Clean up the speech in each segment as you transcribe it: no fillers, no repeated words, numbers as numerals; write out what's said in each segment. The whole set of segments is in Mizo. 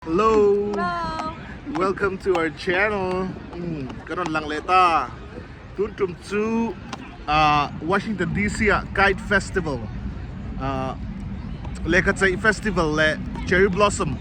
Hello. Welcome to our channel. Kan rawn lang leh ta. Tun tum chu Washington DC ah Kite Festival lehkha chaih festival leh Cherry Blossom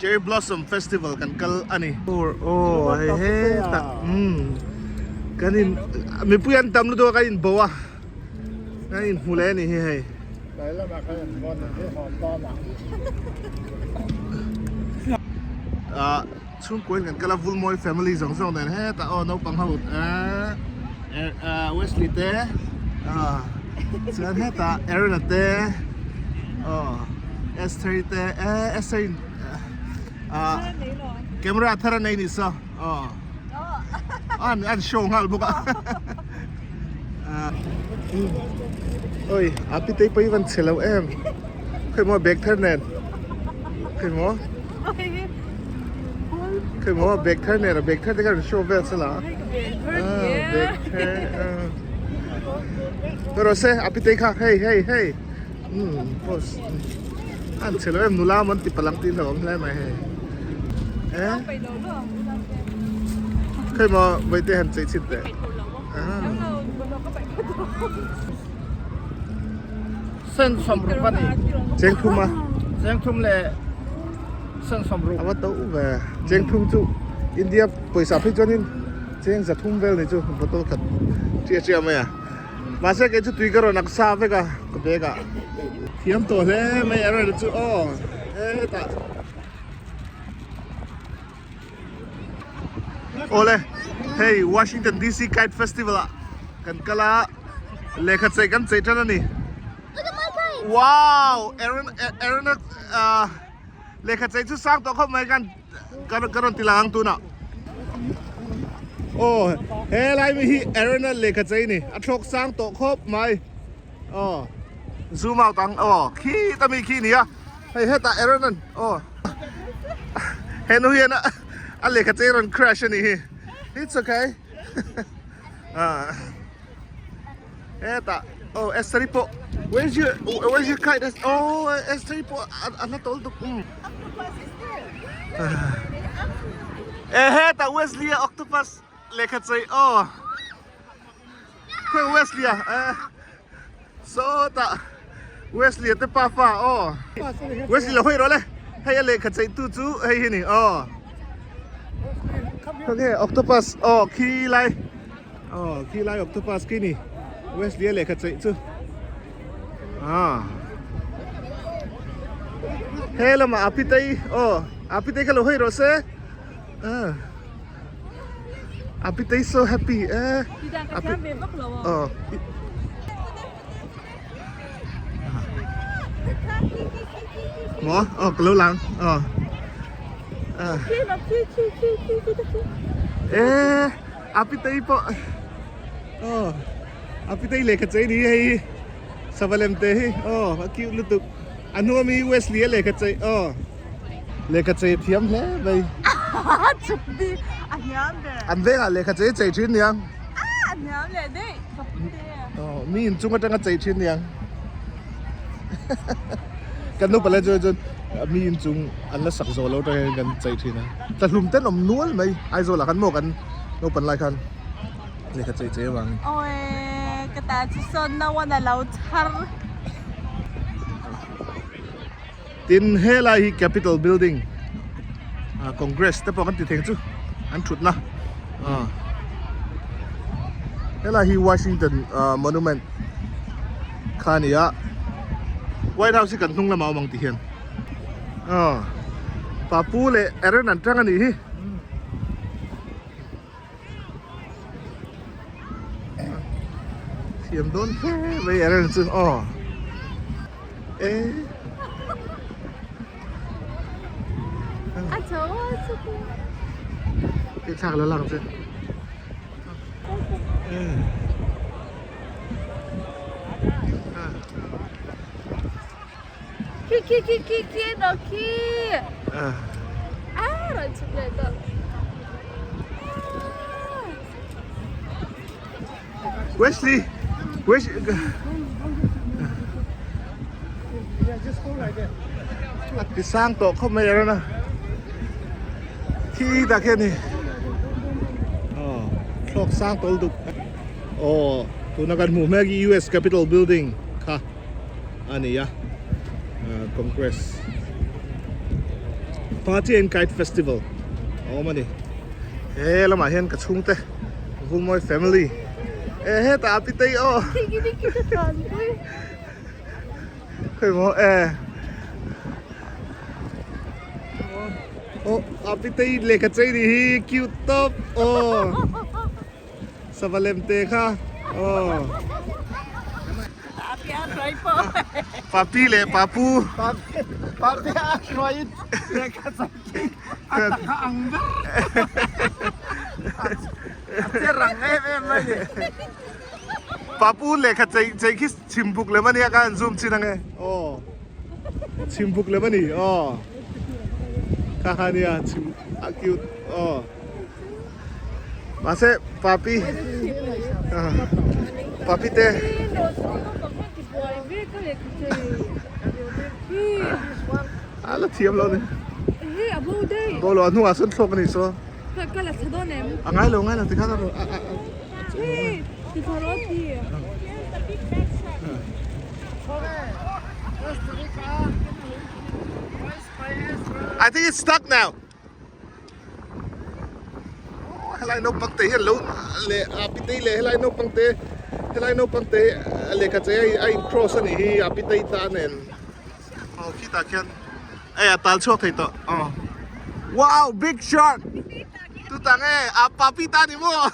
Cherry Blossom Festival kan kal a ni. Aw hei hetah kan in mipui an tam lutuk a kan inbo a kan inhmu leh a ni hi hei. Tlai lamah khan an vawn ang hi hawn dawn a. Ah chhungkuain kan kal a Vulmawi family zawng zawng nen hetah aw naupang ho eh ah Wesley te ah chuan hetah Aaron-a te aw Esther-i te eh Esther-i ah camera thar a nei ni saw aw an an show nghal bawk a. Oi a pitei pawh hi van chhe lo em khawimaw bag thar nen khawimaw khawimaw bag thar nen a bag thar te kha rawn show vel sela bag thar rawh se a pitei kha hei hei hei umm post an chhe lo em nula maw an ti palang tih hlauhawm hle mai hei eh khawimaw vawiin te han chei chhin teh. Sen sawmruk a ni. Cheng thum a. Cheng thum leh sen sawmruk. A va to ve. Cheng thum chu India pawisa phei chuanin cheng za thum vel ni chu bottle khat chiah chiah mai a. Mahse kei chu tui ka rawn ak sa vek a ka bag ah. Thiam tawh hle mai Aaron chu aw hetah. Awle hei Washington DC Kite Festival ah kan kal a lehkha chei kan chei tan a ni wow Aaron Aaron a lehkha chei chu sang tawh khawp mai kan ka rawn ti lang ang tunah aw helai mi hi Aaron a lehkha chei a ni a thlawk sang tawh khawp mai aw zoom out ang aw khi ta mi khi nia. Hei hetah Aaron an aw henu hian a lehkha chei rawn crash a nih hi it's okay ah hetah oh Esther-i pawh where's your where's your kite oh Esther-i pawh a hla tawl tuk um e hetah Wesley-a octopus lehkha chei aw khawi Wesley-a eh. Sawtah Wesley te pafa aw Wesley lo hawi rawh le hei a lehkha chei tu chu hei hi ni aw khawnge octopus aw khi lai aw khi lai octopus khi ni Wesley a lehkha chei chu ah he lamah a pitei aw a pitei kha lo hawi rawh se ah. A pitei so happy e. A pi oh. Mo oh ka lo lang oh. Ah. Eh a pitei pawh oh a pitei lehkha chei ni hei savalem te hi oh a cute lutuk a hnua mi Wesley a lehkha chei oh. Lehkha chei thiam hle mai. Chuk di a hniam ber. An vengah lehkha chei chei thin niang. Ah a hniam leh daih ka pu te. Aw mi in chung atanga chei thin niang. Kan nupa le chuan chuan mi in chung an la sak zawh lo atang hian kan chei thin a. Tlahlum ten awm nual mai Aizawl ah khan maw kan naupan lai khan lehkha chei chei avangin. Awi ka ta chu sawn no a na lo chhar. Tin helai hi Capitol building ah Congress te pawh kan ti theng chu an thutna ah helai hi Washington ah monument kha a ni a White House hi kan hnung lamah a awm ang tih hian ah Papu leh Aaron an tang a nih hi. Thiam dawn hle mai Aaron chu aw e A chho a chho Cái thang là lăng chứ Khi khi khi khi khi nó khi À rồi chụp lại rồi Wesley Wesley Ti sang tawh khawp mai Aaron a. Khi tak hian ni aw thlawk sang tawl duk aw tuna kan hmuh hmek hi US Capitol building kha a ni a Congress Party and Kite Festival a awm a ni he lamah hian ka chhungte Vulmawi family e hetah a pitei aw. Khoi maw e. Oh, api te i lehkha chei ni hi cute tawp. Oh. Sava lem te kha. Oh. Papi a hruai pawh. Papi leh papu. Papi a hruai lehkha chei khi a tak a ang ber. A che rang em em mai ni. Papu lehkha chei chei khi chhim buk lem ania ka han zoom chin ange aw chhim buk lem ani aw kha kha ania chhim a cute aw mahse papi papi te a la thiam lo ni bo lo a hnungah sawn thlawk ani saw a ngai lo ngai lo tikhan a rawn I think it's stuck now. Oh, helai naupang te hian lo leh a pitei leh helai naupang te helai naupang te lehkha chei a in cross a nih hi a pitei ta nen. Oh, khitah khian ei a tal chhuak thei tawh. Oh. Wow, big shark. Tutang e, a papi ta ni maw?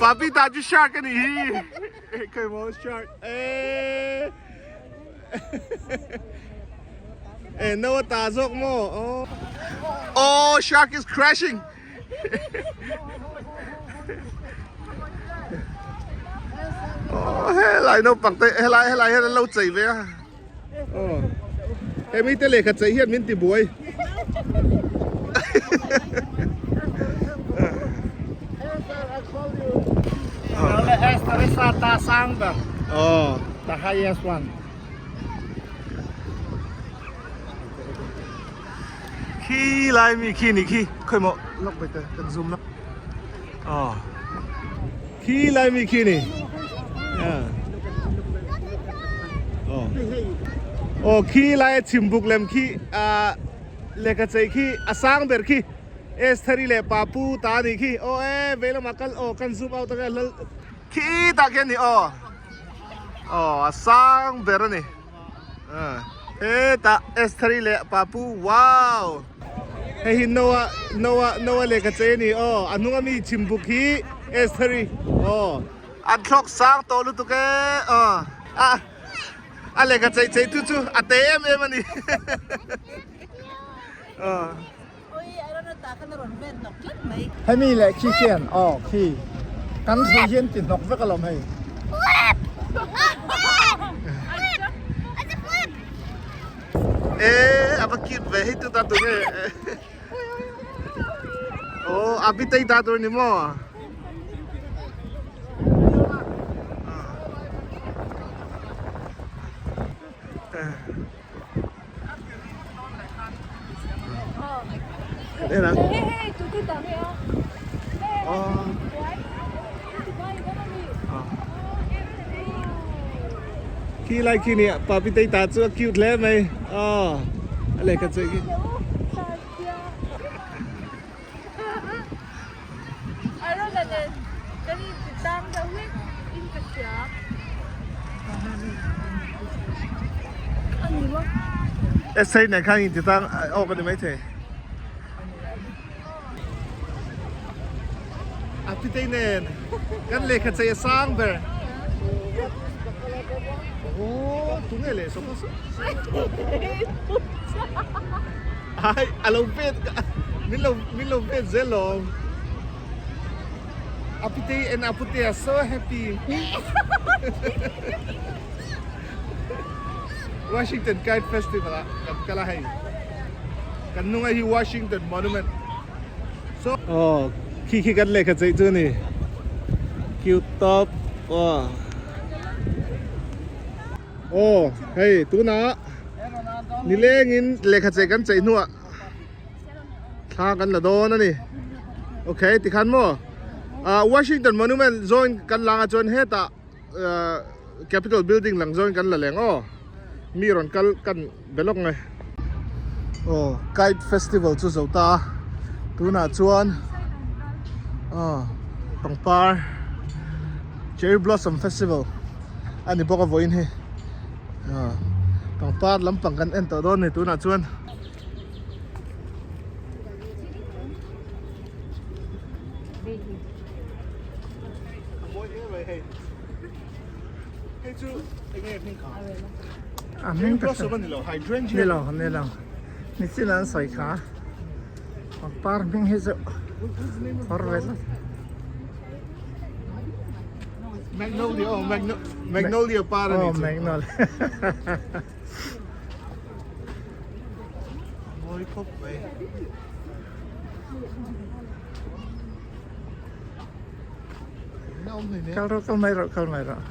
Papi ta chu shark a nih hi. Khoi maw shark. E. E no a ta zawk maw? Oh. Oh, shark is crashing. Oh, helai naupang te helai helai hian an lo chei ve a. Oh. Hemi te lehkha chei hian min ti buai. Oh. The highest one. Khi lai mi khi ni khi khoi maw lok bai te kan zoom lok. Oh. Khi lai mi khi ni. Aw khi lai chhimbuk lem khi ah lehkha chei khi a sang ber khi Estheri leh Papu ta anih khi aw e vei lamah kal aw kan zoom out anga lal khi tah khian ni aw aw a sang ber a ni hetah Estheri leh Papu wow hei hi Noah Noah Noah lehkha chei a ni aw a hnunga mi chhimbuk hi Estheri aw. An thlawk sang tawh lutuk e aw a a lehkha chei chei tu chu a te em em a ni aw. Hemi leh khi khian aw khi kan hrui hian ti hnawk vek alawm hei. E a va cute ve hei tu ta tu nge aw a bi tei ta tur ni maw. Khi lai khi ni papi tei ta chu a cute hle mai aw a lehkha chei khi. Essay nen khan in ti tang awk a ni maithei. A pitei nen kan lehkha chei a sang ber. Aw tunge leh sawk a Ai a lo vet min lo min lo vet zel lawm. Apitei and Apute are so happy. Washington Kite Festival ah kan kal a hei. Kan hnunga hi Washington Monument. So oh khi khi kan lehkha chei chu ni. Cute top. Oh. Oh hei tunah. Nilengin lehkha chei kan chei hnuah thla kan la dawn a ni. Okay tikhan maw ah Washington Monument zawn kan lang a chuan hetah ah Capitol building lang zawn kan la leng aw. Mi rawn kal kan be lawk nge. Aw kite festival chu zo ta a tunah chuan aw pangpar cherry blossom festival a ni bawk a vawiin hi aw pangpar lampang kan en tawh dawn a ni tunah chuan. Hei chu enge hming kha? A hming ka hre. Ni lo, hydrangea. Ni lo, ni lo. Nichin an sawi kha. Pangpar hming hi chu phawrh ve tlat. Magnolia, oh, magno magnolia par ani chu. Oh, magnolia. Mawi khawp mai. Kal rawh kal mai rawh kal mai rawh.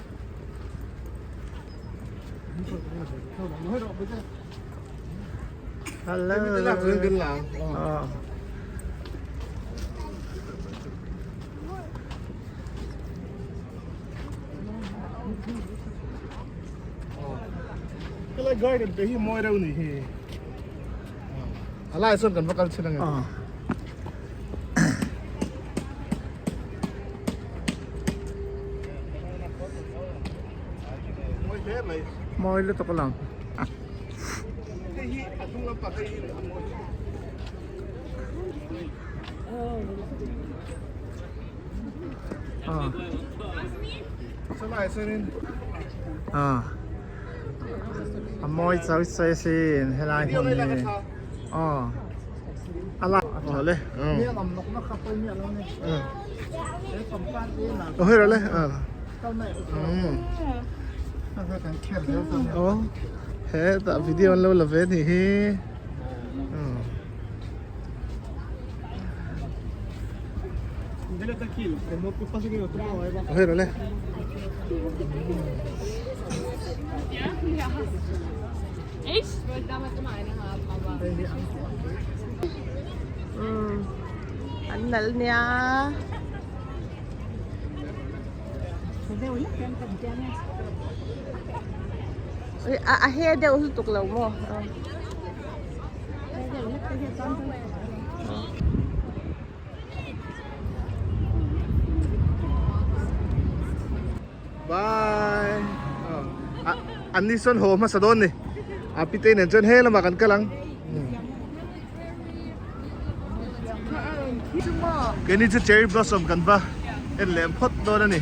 Hello. Oh. Helai garden te hi mawi reuh ni hi. A lai sawn kan va kal chin ange. Mawi hle mai. Mawi lutuk a lang. Hei hi a hnung lampang hei hi a mawi. Salai sawn Ah. A mawi chau sawi sin helai hmun hi. Aw. A la. Aw le. Aw hei rawh le. Aw. Hetah video an lo la ve anih hi. Hei rawh le. An nalh nia. A he deuh lutuk lo maw. Bye. An ni sawn haw hmasa dawn ni. A pitei nen chuan he lamah kan kal ang. Keini chu cherry blossom kan va en leh phawt dawn a ni.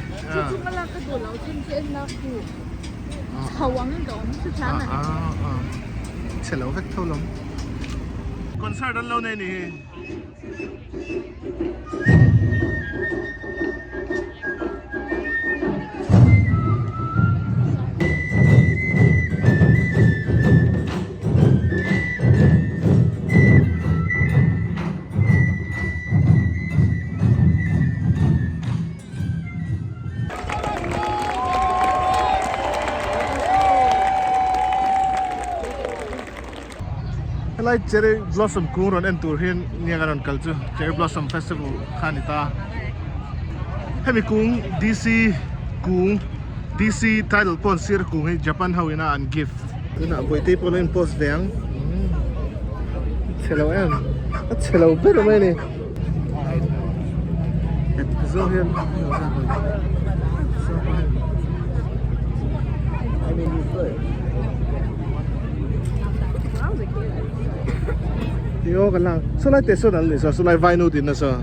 Chhe lo vek tho lawm. Concert an lo nei ni hi. Helai cherry blossom kung rawn en tur hian nge ka rawn kal chu cherry blossom festival kha a ni ta hemi kung DC kung DC title pawh an sir kung hi Japan ho ina an gift tunah Bawihte pawh a lo in post ve ang chhe lo em a chhe lo ber mai a ni. Tio kan lang saw lai te sawn an ni saw saw lai vainu din na saw.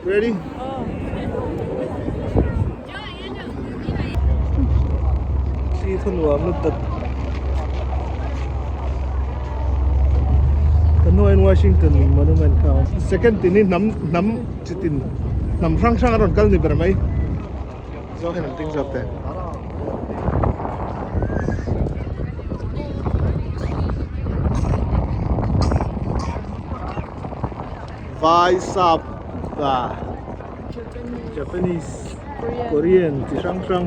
Ready? Thli thu nuam lutuk. Hian Washington Monument kha a awm. Second tin hi hnam hnam chi tin hnam hrang hrang a rawn kal ni ber mai. Zawng hian an ding zawk teh. Vai sap ah Japanese Korean chi hrang hrang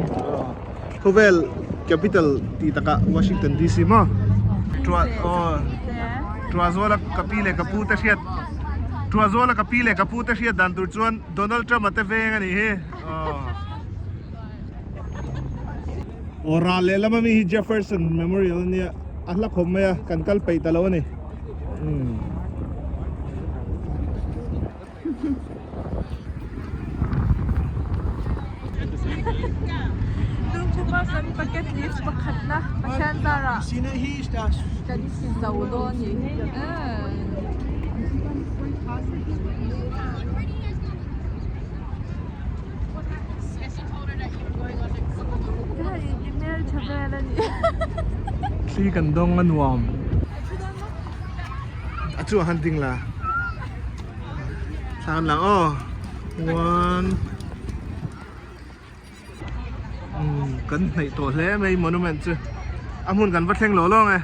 khawvel capital tih takah Washington DC maw tua aw tua zawla ka pi leh ka pu te hriat tua zawla ka pi leh ka pu te hriat dan tur chuan Donald Trump a te veng a nih hi aw aw ral leh lama mi hi Jefferson Memorial a nia a hla khawp mai a kan kal peih ta lo a ni umm. Lungthupa kan bucket list pakhatna Pathian zarah kan si zo dawn a ni. Thli kan dawng a nuam. A chu a han ding la. Thla kan lang aw. One. Umm kan hnaih tawh hle mai monument chu. A hmun kan va thleng lo lawng e.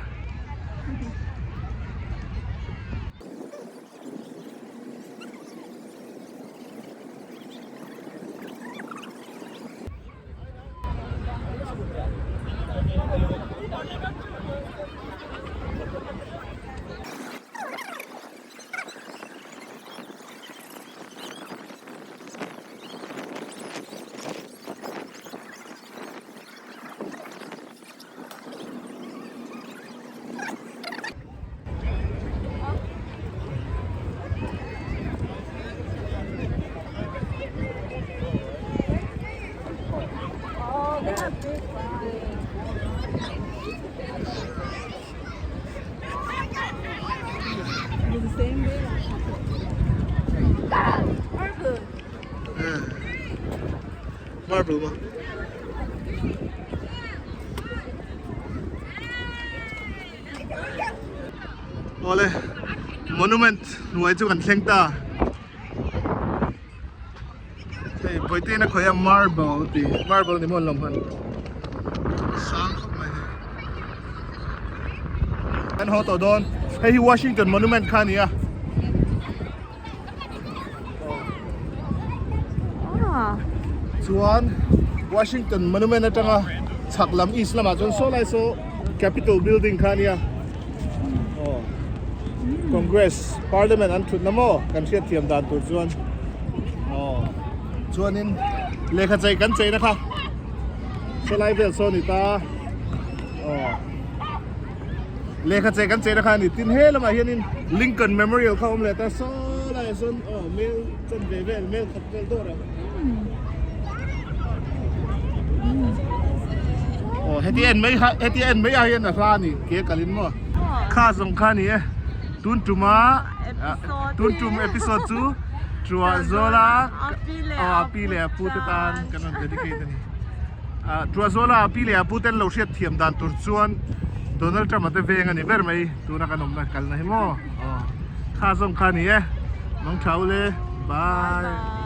Marble maw? Awle monument hnuai chu kan thleng ta hei Bawihte na khawih a marble a ti marble ni maw an lo hman sang khawp mai hei kan haw tawh dawn hei hi Washington monument kha a ni a. Chuan Washington Monument atanga chhak lam east lamah chuan saw lai saw Capitol building kha a nia aw Congress Parliament an thutna maw kan hriat thiam dan tur chuan aw chuanin lehkha chei kan cheina kha saw lai vel saw a ni ta aw. Lehkha che kan cheina kha a ni. Tin he lamah hianin Lincoln Memorial kha a awm leh ta saw laiah sawn aw mel chan ve vel mel khat vel dawr a. Aw heti en mai ha heti en mai ah hian a hla a ni ke kalin maw. Kha zawng kha a ni e. Tun tuma tun tum episode chu Truahzawla aw a pi leh a pu te tan kan rawn dedicate a ni. Truahzawla a pi leh a pu ten lo hriat thiam dan tur chuan Donald Trump a te veng a ni ber mai tuna kan awmna kalna hi maw aw kha zawng kha a ni e mang tha ule bye.